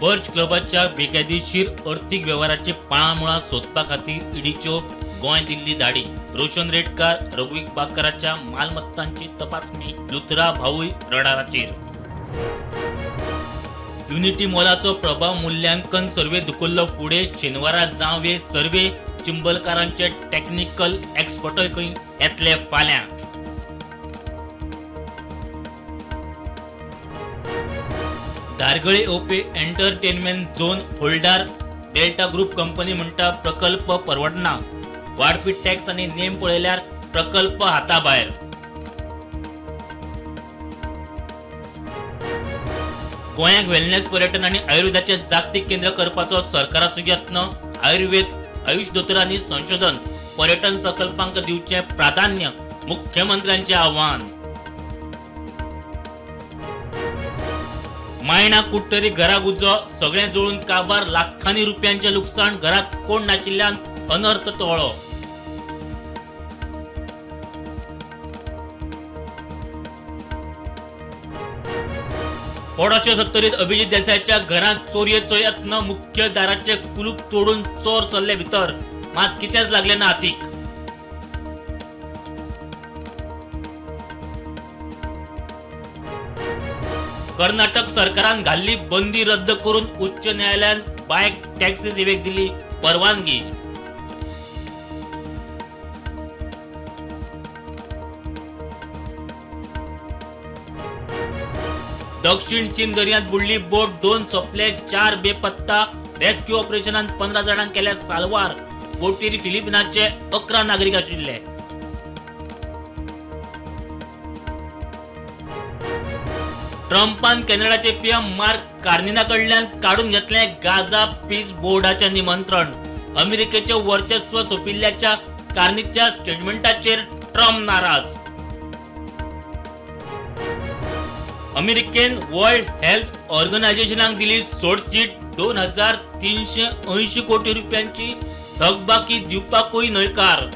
बर्च क्लबाच्या बेकायदेशीर अर्थीक वेव्हाराची पाळामुळां सोदपा खातीर ईडीच्यो गोंय दिल्ली धाडी. रोशन रेडकार, रघुवीर बागकाराच्या मालमत्तांची तपासणी. लुथरा भाऊय रडाराचेर. युनिटी मॉलाचो प्रभाव मूल्यांकन सर्वे धुकल्लो फुडें. शेनवारा जावं सर्वे. चिंबलकारांचे टेक्निकल एक्सपर्टय खंय येतले फाल्यां. धारगळे येवपी entertainment zone holder. Delta group company म्हणटा प्रकल्प परवडना. वाडपी टॅक्स आनी नेम पळयल्यार प्रकल्प हाताभायर. गोंयाक वेलनेस पर्यटन आनी आयुर्वेदाचे जागतीक केंद्र करपाचो सरकाराचो यत्न. आयुर्वेद, आयुष दोतोरांनी संशोधन, पर्यटन प्रकल्पांक दिवचें प्राधान्य, मुख्यमंत्र्यांचें आव्हान. मायणा कुडटरी घराक उजो, सगळें जळून काबार. लाखांनी रुपयांचें लुकसाण. घरात कोण नाशिल्ल्यान अनर्थ टळ्ळो. पोडाच्या सत्तरीत अभिजित देसायच्या घरात चोरयेचो यत्न. मुख्य दाराचे कुलूप तोडून चोर सरले भितर, मात कितेंच लागलें ना हातीक. कर्नाटक सरकारान घाल्ली बंदी रद्द करून उच्च न्यायालयान बायक टॅक्सी सेवेक दिली परवानगी. दक्षिण चीन दर्यांत बुडली बोट. 2 सोंपले, 4 बेपत्ता. रेस्क्यू ऑपरेशनात 15 जाणांक केल्या साल्वार. बोटीर फिलिपिनाचे 11 नागरीक आशिल्ले. ट्रंपान कॅनडाचे पीएम मार्क कार्निना कडल्यान काडून घेतलें गाझा पीस बोर्डाचें निमंत्रण. अमेरिकेचे वर्चस्व सोंपिल्ल्याच्या कार्नीच्या स्टेटमेंटाचेर ट्रंप नाराज. अमेरिकेन वर्ल्ड हेल्थ ऑर्गनायझेशनाक दिली सोडचीट. 2380 कोटी रुपयांची थकबाकी दिवपाकूय न्हयकार.